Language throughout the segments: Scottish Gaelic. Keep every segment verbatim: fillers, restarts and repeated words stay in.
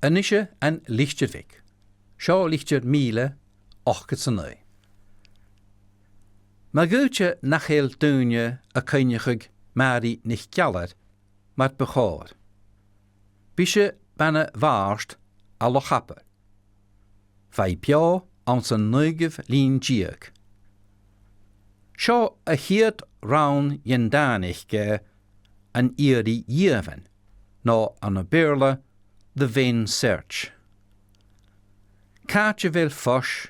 A-nis An Litir Bheag. Seo litir mìle, ochdad 's a naoi. Ma dh'fhaodte nach eil daoine a' cuimhneachadh Màiri NicEalair mar bu chòir. B' ise bana-bhàrd à Loch Abar. Bha i beò anns an naoidheamh linn deug. Seo a' chiad rann dhen dàn aice, An Iarraidh Dhìomhain, no ann am Beurla, The Vain Search. Càit a bheil fois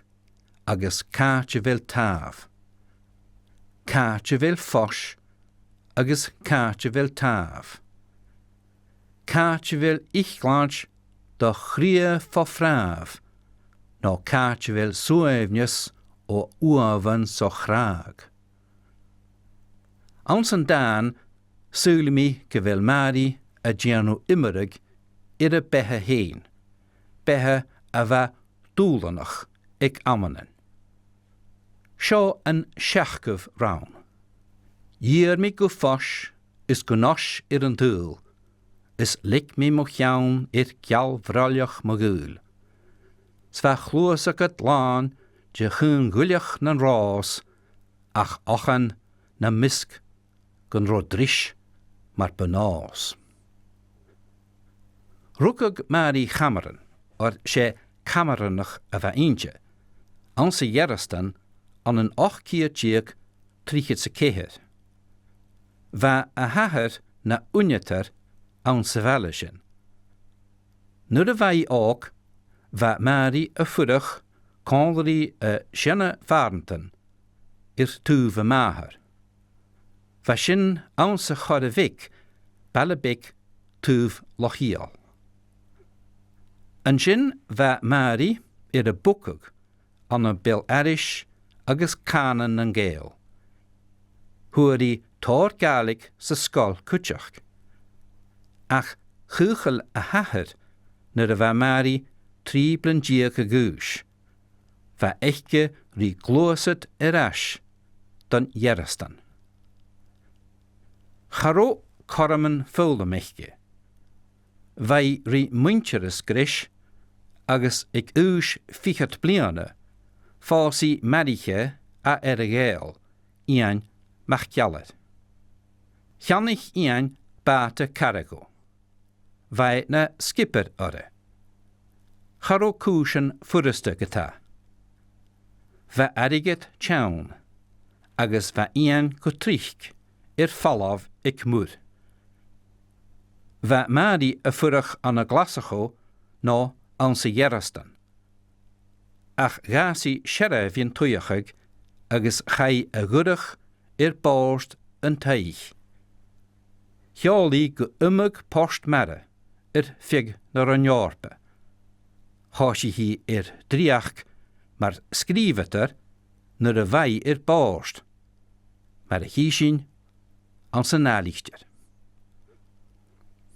agus càit a bheil tàmh? Càit a bheil fois agus càit a bheil tàmh? Càit a bheil ithclannt do chridhe fo phràmh, no càit a bheil suaimhneas o uamhan so chràdh? Anns an dàn, saoilidh mi gu bheil Màiri a' dèanamh iomradh air a beatha fhèin, beatha a bha dùbhlanach aig amannan. Seo an seachdamh rann. Dh'iarr mi gu fois is gu nois air an t-saoghal, is leig mi mo cheann air geal-bhroilleach mo ghaoil. 'S bha a chluasag làn de chaon ghoileach nan ròs, ach ochan nam measg gun robh dris mar bu nòs. Rugadh Màiri Chamshron, oir 's e Camshronach a bha innte, anns a' Ghearasdan ann an ochd ceud deug trithead 's a ceithir. Bha a h-athair na ionadair anns a' bhaile sin. Nuair a bha i òg, bha Màiri a' fuireach còmhla ri a seana-phàrantan air taobh a màthar. Bha sin anns a' Choire Bheag, baile beag taobh Loch Iall. An sin bha Màiri air a bogadh ann am beul-aithris agus cànan nan Gàidheal. Fhuair i tòrr Gàidhlig sa sgoil cuideachd. Ach chaochail a h-athair nuair a bha Màiri trì bliadhna deug a dh'aois. Bha aice ri gluasad air ais don Ghearasdan. Cha robh cothroman foghlaim aice. Bha i ri muinntir a' sgreis agus aig aois fichead bliadhna, phòs i maraiche à Earra-Ghàidheal, Iain MacEalair. Cheannaich Iain bàta cargo. Bha e na sgiobair oirre. Cha robh cùisean furasta ge-tà. Bha airgead teann, agus bha Iain gu tric air falbh aig muir. Bha Màiri a' fuireach ann an Glaschu no anns a' Ghearasdan. Ach dh'fhàs i searbh dhen t-suidheachadh agus chaidh a dh'fhuireach air bòrd an taigh. Sheòl i gu iomadh port-mara air feadh na Roinn Eòrpa. Thòisich i air dreuchd mar sgrìobhadair nuair a bha i air bòrd, mar a chì sinn anns an ath litir.